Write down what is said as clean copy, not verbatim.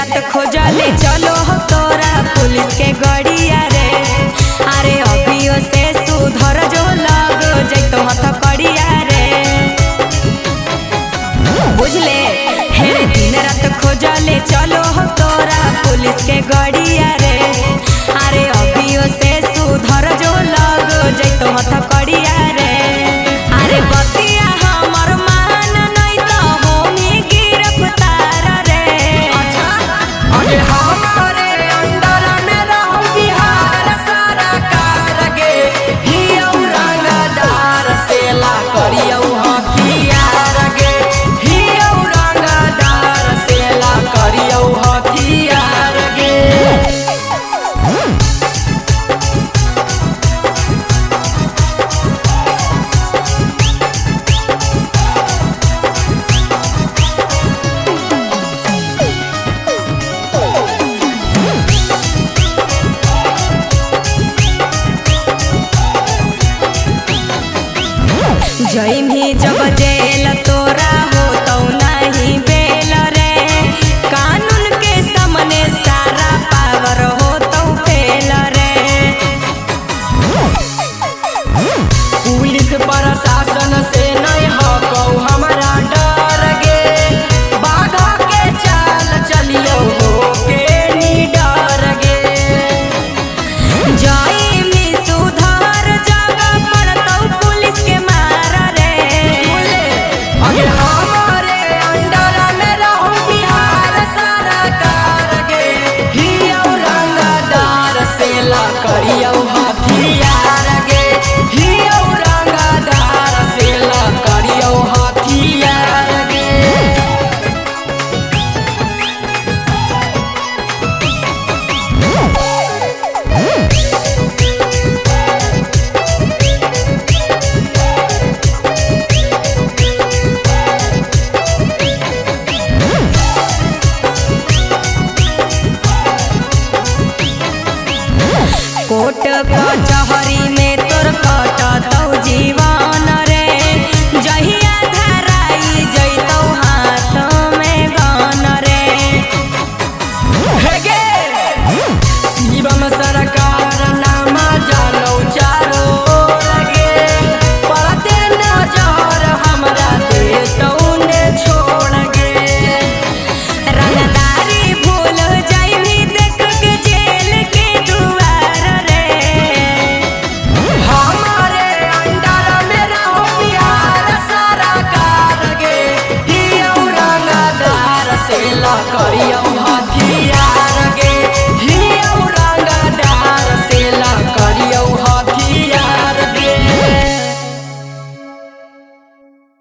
रात खोजले चलो हो तोरा पुलिस के गड़िया रे। अरे अभियो से सुधर जो लग जैतो हथ कड़िया रे। बुझले हे दिन रात खोजले चलो हो तोरा पुलिस के गड़िया रे। अरे अभियो से सुधर जो लग जैतो हथ कड़िया रे। अरे बतिया हमर मान नहीं तो होमी गिरफ्तार रे। अरे हमारे अंडर में रहल बिहार सरकार गे, हियौ रंगदार सेला करियौ हथियार गे, हियौ रंगदार सेला करियौ हथियार गे। जइमी जब जेल तोरा हो तो नहीं बेल रे। कानून के सामने सारा पावर हो तो फेल रे। पुलिस प्रशासन